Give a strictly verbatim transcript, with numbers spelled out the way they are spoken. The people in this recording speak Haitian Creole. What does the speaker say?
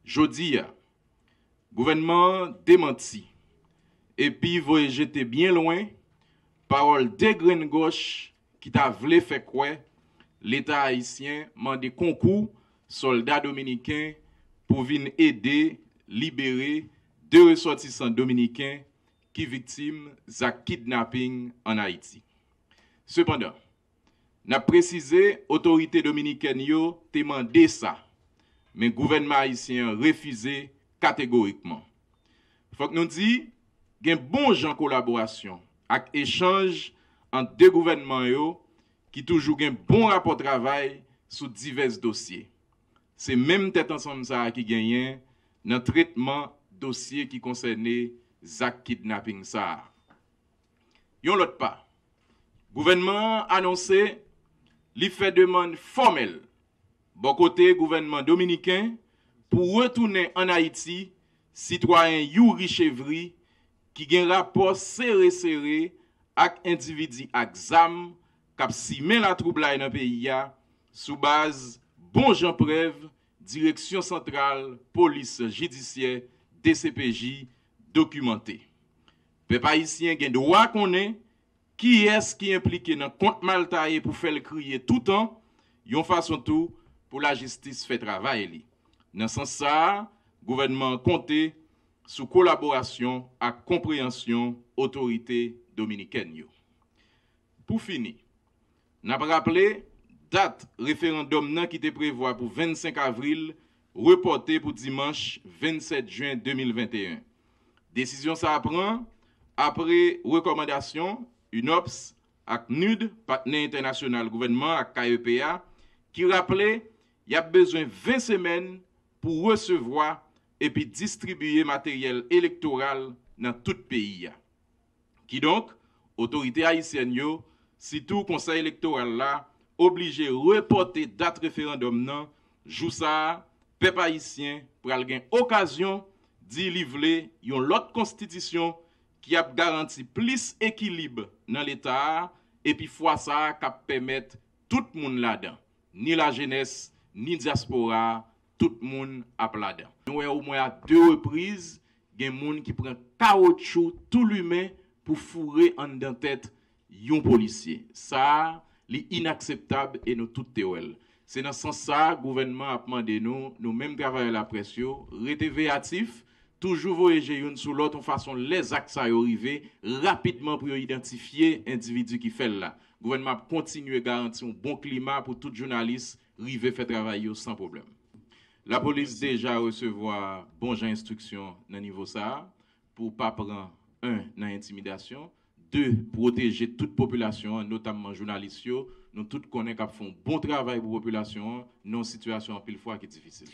Jodi a, gouvènman an demanti epi voye jete byen lwen pawòl degrenngoch ki ta vle fè kwè Leta ayisyen mande konkou sòlda dominiken pou vin ede libere de resòtisan dominiken ki viktim zak kidnaping ann Ayiti. Sepandan, n ap presize otorite dominikèn yo te mande sa, men gouvènman ayisyen an refize kategorikman. Fòk nou di, gen bon jan kolaborasyon ak echanj ant de gouvènman yo ki toujou gen bon rapò travay sou divès dosye. Se menm tèt ansanm sa a ki genyen nan tretman dosye ki konsène zak kidnaping sa a. Yon lòt pa, gouvènman an anonse li fè demann fòmèl bò kote gouvènman dominiken pou retounen ann Ayiti sitwayen Youri Chevry ki gen rapò sere sere ak endividi ak zam k ap simen latwoublay nan peyi a sou baz bon jan prèv Direksyon Santral Polis Jidisyè, D C P J, dokimante. Pèp ayisyen gen dwa konnen kiyès ki enplike nan kont maltaye pou fè l kriye toutan, yon fason tou pou lajistis fè travay li. Nan sans sa a, gouvènman an konte sou kolaborasyon ak konpreyansyon otorite dominikèn yo. Pou fini, n ap raple dat referandòm nan ki te prevwa pou vennsenk avril repòte pou dimanch vennsèt jen de mil venteyen. Desizyon sa a pran apre rekòmandasyon UNOPS ak NUD, patnè entènasyonal gouvènman ak K E P a, ki raple y ap bezwen ven semèn pou resevwa epi distribiye materyèl elektoral nan tout peyi a. Kidonk, otorite ayisyèn yo, sitou Konsèy Elektoral la, oblije repòte dat referandòm nan. Jou sa a, pèp ayisyen pral gen okazyon di li vle yon lòt konstitisyon ki ap garanti plis ekilib nan Leta a, epi fwa sa a k ap pèmèt tout moun ladan, ni lajenès, ni dyaspora a, tout moun ap ladan. Nou wè omwen a de repriz, gen moun ki pran kawotchou tou limen pou foure anndan tèt yon polisye. Sa a, li inakseptab e nou tout te wè l. Se nan sans sa a, gouvènman ap mande nou, nou menm travayè laprès yo, rete veyatif, toujou voye je youn sou lòt yon fason lè zak sa yo rive, rapidman pou yo idantifye endividi ki fè l la. Gouvènman ap kontinye garanti yon bon klima pou tout jounalis rive fè travay yo san pwoblèm. Lapolis deja resevwa bon jan enstriksyon nan nivo sa a, pou pa pran, en, nan entimidasyon, de, pwoteje tout popilasyon an, notamman jounalis yo, nou tout konnen k ap fè yon bon travay pou popilasyon an, nan yon sitiyasyon anpil fwa ki difisil.